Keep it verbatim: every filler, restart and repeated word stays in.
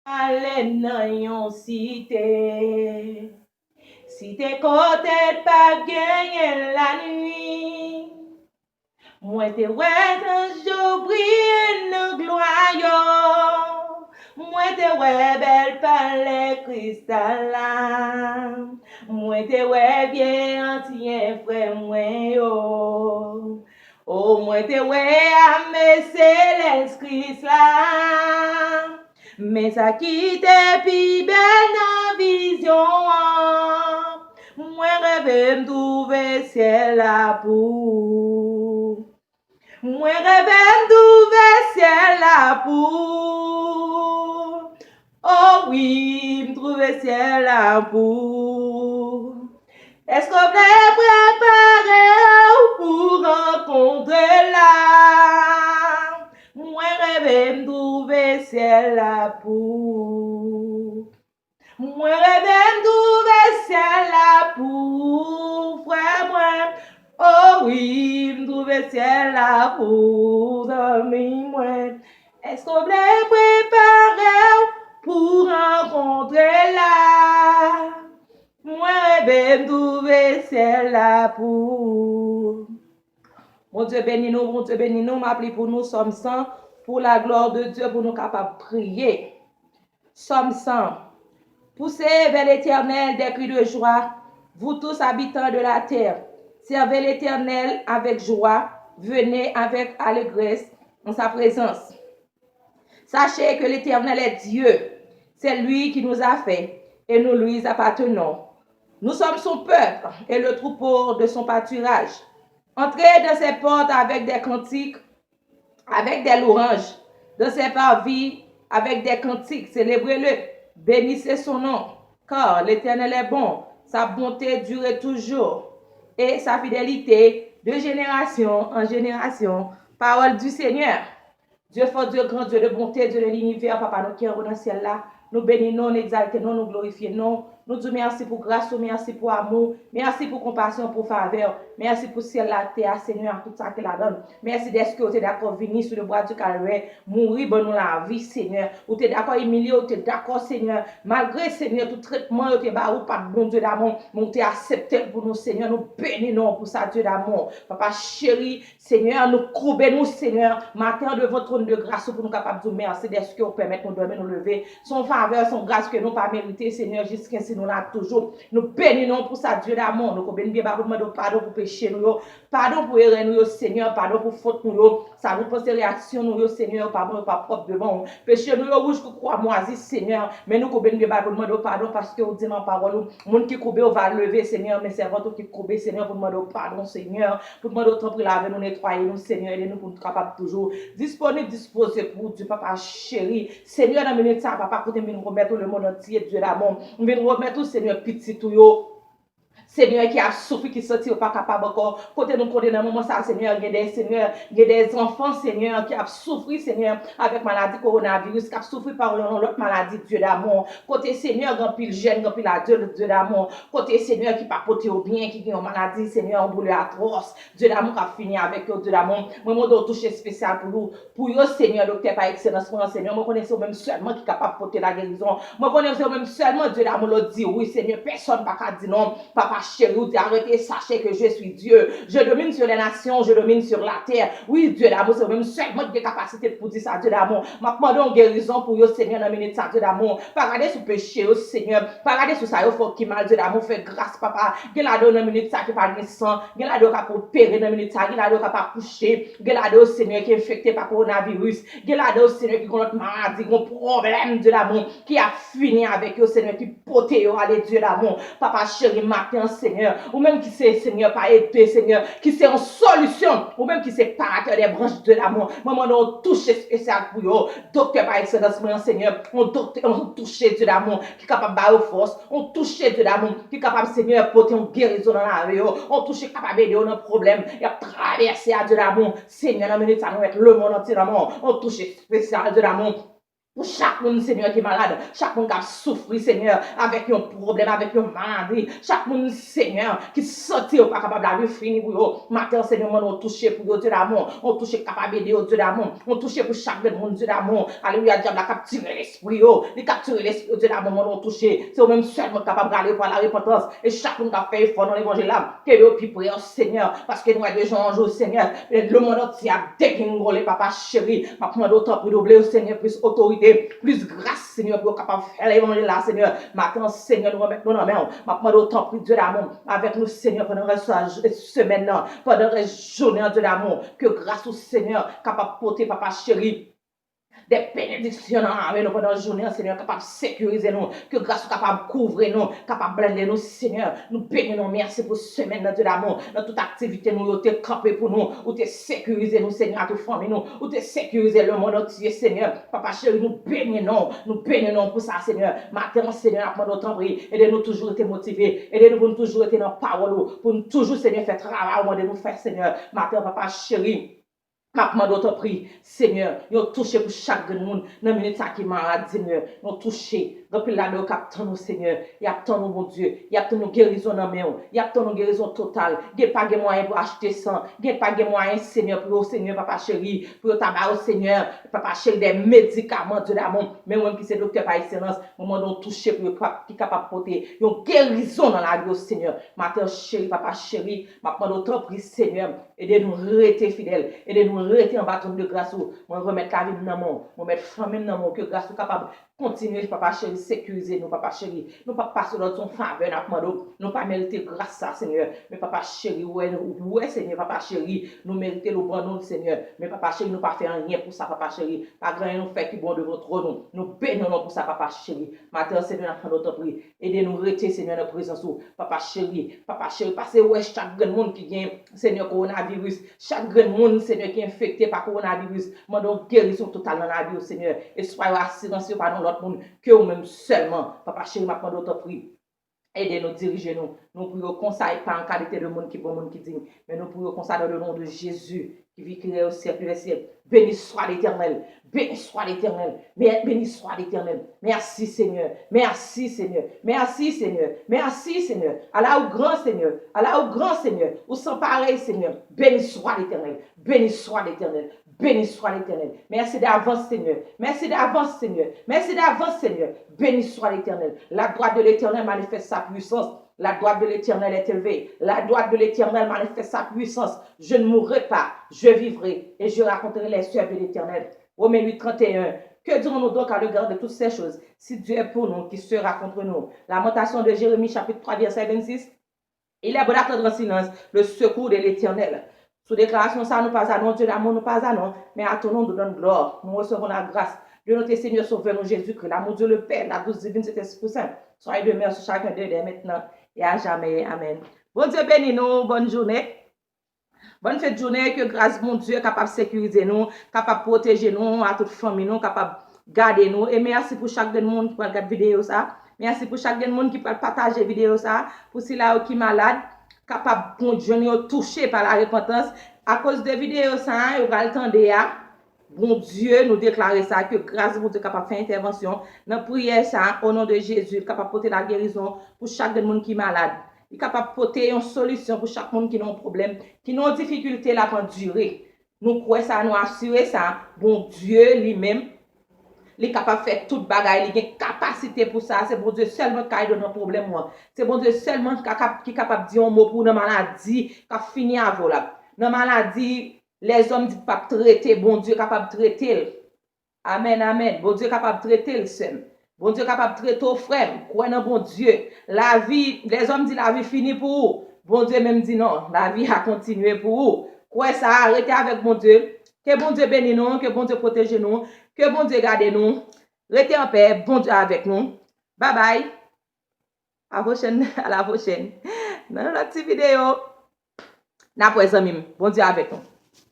Ale nan yon site, site kote pa genyen lanwi. Mwen te wè zanj yo briye nan glwa yo. Mwen te wè bèl palè kristal la. Mwen te wè vye ansyen frè mwen yo. O, mwen te wè ame selès Kris la. Men sa ki te pi bèl nan vizyon an, mwen reve m twouve syèl la pou ou. Mwen reve m twouve syèl la pou ou. O wi, m twouve syèl la pou ou. Èske w vle prepare w pou rankontre la? Mwen reve m twouve syèl la pou ou. Mwen reve m twouve syèl la pou ou, frè mwen. O wi, m twouve syèl la pou ou, zanmi mwen. Èske w vle prepare w pou rankontre la? Mwen reve m twouve syèl la pou ou. Bondye beni nou, Bondye beni nou. M ap li pou nou Sòm san, pour la gloire de Dieu, pou nou kapab priye. Sòm san. Poussez vers l'Éternel des cris de joie, vous tous habitants de la terre. Servez l'Éternel avec joie, venez avec allégresse en sa présence. Sachez que l'Éternel est Dieu, c'est lui qui nous a fait, et nous lui appartenons. Nous sommes son peuple et le troupeau de son pâturage. Entrez dans ses portes avec des cantiques, avec des louanges, dans ses parvis avec des cantiques. Célébrez-le, bénissez son nom, car l'Éternel est bon, sa bonté dure toujours, et sa fidélité de génération en génération. Parole du Seigneur. Dye fò, Dye gran, Dye de bonte, Dye de linivè, Papa nou ki anwo nan syèl la, nou beni non, nou egzalte non, nou glorifye non, nou di w mèsi pou gras ou, mèsi pou amou, mèsi pou konpasyon, pou favè w, mèsi pou syèl la, tè a, Senyè, ak tout sa ki ladan l. Mèsi dèske ou te dakò vini sou le bwa di Kalvè, mouri ban nou lavi, Senyè. Ou te dakò imilye, ou te dakò, Senyè, malgre, Senyè, tout tretman yo te ba ou, pa t bon, Dye damou, men ou te aksepte l pou nou, Senyè. Nou beni non w pou sa, Dye damou. Papa cheri, Senyè, nou koube nou, Senyè, maten an devan twòn de gras ou pou nou kapab di w mèsi dèske ou pèmèt nou dòmi, nou leve. Se yon favè, se yon gras ke nou pa merite, Senyè, jiskensi nou la toujou. Nou beni non w pou sa, Dye damou. Nou koube n byen ba pou n mande w padon pou peche nou yo, padon pou erè nou yo, Senyè, padon pou fot nou yo, sa nou panse, reyaksyon nou yo, Senyè, yo pa bon, yo pa pwòp devan w. Peche nou yo wouj kou kwamwazi, Senyè, men nou koube n byen ba pou n mande w padon paske ou di nan pawòl ou, moun ki koube w va leve, Senyè, men sèvant ou ki koube, Senyè, pou n mande w padon, Senyè. Pou n mande w tanpri lave nou, netwaye nou, Senyè, ede nou pou n kapab toujou disponib, dispoze pou ou, Dye Papa cheri. Senyè, nan minit sa a, Papa, kote m vin remèt ou lemonn antye, Dye damou. M vin remèt ou, Senyè, pitit ou yo. Senyè, ki ap soufri, ki santi yo pa kapab ankò. Kote nou konnen nan moman sa a, Senyè, gen de, Senyè, gen de zanfan, Senyè, ki ap soufri, Senyè, avèk maladi kowonaviris, k ap soufri pa yon lòt maladi, Dye damou. Kote, Senyè, gen anpil jèn, gen anpil adilt, Dye damou. Kote, Senyè, ki pa pote yo byen, ki gen yon maladi, Senyè, yon doulè atwòs. Dye damou k ap fini avèk yo, Dye damou. Mwen mande w touche espesyal pou yo, pou yo, Senyè, doktè pa ekselans mwen an, Senyè. Mwen konnen se ou menm sèlman ki kapab pote lagerizon. Mwen konnen se ou menm sèlman, Dye damou, lè w di wi, Senyè, pèsòn pa ka di non. Papa cheri, ou di arrêtez, sachez que je suis Dieu. Je domine sur les nations, je domine sur la terre. Wi, Dye damou, se ou menm sèlman ki gen kapasite pou di sa, Dye damou. M ap mande yon gerizon pou yo, Senyè, nan minit sa, Dye damou. Pa gade sou peche yo, Senyè. Pa gade sou sa yo fè w ki mal, Dye damou. Fè gras, Papa. Gen ladan yo nan minit sa ki pa gen san. Gen ladan yo k ap opere nan minit sa. Gen ladan yo k ap akouche. Gen ladan yo, Senyè, ki enfekte pa kowonaviris. Gen ladan yo, Senyè, ki gen lòt maladi, gen pwoblèm, Dye damou, ki ap fini avèk yo, Senyè, ki pote yo ale, Dye damou. Papa cheri, maten an, Senyè, ou menm ki se, Senyè, pa epe, Senyè, ki se yon solisyon, ou menm ki se paratè de branch, Dye damou. Mwen mande yon touche espesyal pou yo. Doktè pa ekselans mwen an, Senyè, yon doktè, yon touche, Dye damou, ki kapab ba yo fòs, yon touche, Dye damou, ki kapab, Senyè, pote yon gerizon nan lavi yo, yon touche ki kapab ede yo nan pwoblèm y ap travèse a, Dye damou. Senyè, nan minit sa, nou met lemonn antye nan men w, yon touche espesyal, Dye damou. Pou chak moun, Senyè, ki malad, chak moun k ap soufri, Senyè, avèk yon pwoblèm, avèk yon maladi, chak moun, Senyè, ki santi yo pa kapab, lavi fini pou yo, maten an, Senyè, mande w touche pou yo, Dye damou, yon touche k kapab ede yo, Dye damou, yon touche pou chak grenn moun, Dye damou, alelouya, dyab la kaptire lespri yo, li kaptire lespri yo, Dye damou, mande w touche, se ou menm sèlman k kapab rale yo pa larepantans, e chak moun k ap fè efò nan levanjil la, kenbe yo pi pre, Senyè, paske nou wè de jou an jou, Senyè, lemonn antye ap degringole, papa cheri, m ap mande w tanpri double yo, Senyè, plis otorite, plis gras, Senyè, pou yo kapab fè levanjil la, Senyè. Maten an, Senyè, nou remèt nou nan men w. M ap mande w tanpri, Dye damou, avèk nou, Senyè, pandan rès semèn nan, pandan rès jounen an, Dye damou, ke gras ou, Senyè, kapab pote, papa cheri, de benediksyon nan lame nou pandan jounen an, Senyè, kapab sekirize nou, ke gras ou kapab kouvri nou, kapab blende nou, Senyè. Nou beni nou, mèsi pou semèn nan, Dye damou, nan tout aktivite nou yo te kanpe pou nou, ou te sekirize nou, Senyè, ak tout fanmi nou, ou te sekirize lemonn antye, Senyè. Papa cheri, nou beni non, nou beni non pou sa, Senyè. Maten an, Senyè, n ap mande w tanpri, ede nou toujou rete motive, ede nou pou nou toujou rete nan pawòl ou, pou nou toujou, Senyè, fè travay ou mande nou fè, Senyè. Maten an, papa cheri, m ap mande w tanpri, Senyè, yon touche pou chak grenn moun nan minit sa ki malad, Senyè. Yon touche. Gen anpil ladan yo k ap tann ou, Senyè. Y ap tann ou, Bondye. Y ap tann yon gerizon nan men w. Y ap tann yon gerizon total. Gen pa gen mwayen pou achte san. Gen pa gen mwayen, Senyè, pou yo, Senyè, papa cheri, pou yo ta ba yo, Senyè, papa cheri, de medikaman, Dye damou. Men ou menm ki se doktè pa ekselans, mwen mande w touche pou yo, ki kapab pote yon gerizon nan lavi yo, Senyè. Maten an, cheri, papa cheri, m ap mande w tanpri, Senyè, ede nou rete fidèl, ede nou rete anba twòn de gras ou. Mwen remèt lavi m nan men w, mwen remèt fanmi m nan men w, ke gras ou kapab kontinye, papa cheri, sekirize nou, papa cheri. Nou p ap pase lòt, se yon favè n ap mande w. Nou pa merite gras sa, Senyè. Men papa cheri, ou wè, ou wè, Senyè, papa cheri, nou merite l, ou ban nou l, Senyè. Men papa cheri, nou pa fè anyen pou sa, papa cheri. Pa gen anyen nou fè ki bon devan twòn ou. Nou beni w non pou sa, papa cheri. Maten an, Senyè, n ap mande w tanpri, ede nou rete, Senyè, nan prezans ou. Papa cheri, papa cheri, pase wè chak grenn moun ki gen, Senyè, kowonaviris. Chak grenn moun, Senyè, ki enfekte pa kowonaviris, mande yon gerizon total nan lavi yo, Senyè. Espwa yo, asirans yo pa nan lòt moun ke ou menm sèlman. Papa cheri, m ap mande w tanpri, ede nou, dirije nou. Nou priye w konsa, e pa an kalite de moun ki bon, moun ki diy, men nou priye w konsa dans le nom de Jésus, qui vit, qui règne au siècle des siècles. Béni soit l'Éternel. Béni soit l'Éternel. Mè-, béni soit l'Éternel. Merci, Seigneur. Merci, Seigneur. Merci, Seigneur. Merci, Seigneur. Ala ou gran, Seigneur. Ala ou gran, Seigneur. Ou san parèy, Seigneur. Béni soit l'Éternel. Béni soit l'Éternel. Béni soit l'Éternel. Merci d'avance, Seigneur. Merci d'avance, Seigneur. Merci d'avance, Seigneur. Béni soit l'Éternel. La gloire de l'Éternel manifeste sa puissance. La droite de l'Éternel est élevée. La droite de l'Éternel manifeste sa puissance. Je ne mourrai pas, je vivrai et je raconterai les œuvres de l'Éternel. Romains huit, trente et un. Que dirons-nous donc à l'égard de toutes ces choses? Si Dieu est pour nous, qui sera contre nous? Lamentation de Jérémie, chapitre trois, verset vingt-six. Il est bon d'attendre en silence le secours de l'Éternel. Sou deklarasyon sa, nous pas à nous, Dieu d'amour, nous pas à nous, mais à ton nom nous donne gloire. Nous recevons la grâce de notre Seigneur Sauveur, nous, Jésus-Christ, l'amour Dieu le Père, la douce divine, cet Esprit Saint. Soyez demeurés sur chacun d'eux dès maintenant et à jamais. Amen. Bondye beni nou, bòn jounen. Bòn fèt jounen, ke gras Bondye kapab sekirize nou, kapab pwoteje nou, a tout fanmi nou, kapab gade nou. E mèsi pou chak grenn moun ki pral gad videyo sa. Mèsi pou chak grenn moun ki pral pataje videyo sa. Pou sila yo ki malad, kapab jwenn yo touche pa larepantans. Akoz de videyo sa, yo pral tande a. Bondye, nou deklare sa, ke gras Bondye kapab fè entèvansyon nan priyè sa, o non de Jezi, li kapab pote lagerizon pou chak grenn moun ki malad. Li kapab pote yon solisyon pou chak moun ki nan yon pwoblèm, ki nan yon difikilte l ap andire. Nou kwè sa, nou asire sa, Bondye li menm, li kapab fè tout bagay, li gen kapasite pou sa. Se Bondye sèlman ki ka ede w nan pwoblèm ou an. Se Bondye sèlman ki ka, ki kapab di yon mo pou ou nan maladi k ap fini avè w la. Nan maladi, lèzòm di p ap trete, Bondye kapab trete l. Amèn, amèn. Bondye kapab trete l, sè m. Bondye kapab trete w, frè m. Kwè nan Bondye. Lavi, lèzòm di lavi fini pou ou. Bondye menm di non, lavi a kontinye pou ou. Kwè sa, rete avèk Bondye. Ke Bondye beni nou, ke Bondye pwoteje nou, ke Bondye gade nou. Rete anpè, Bondye avèk nou. Babay. A pwochèn, a la pwochèn. Nan yon lòt ti videyo. N ap wè, zanmi m. Bondye avèk nou.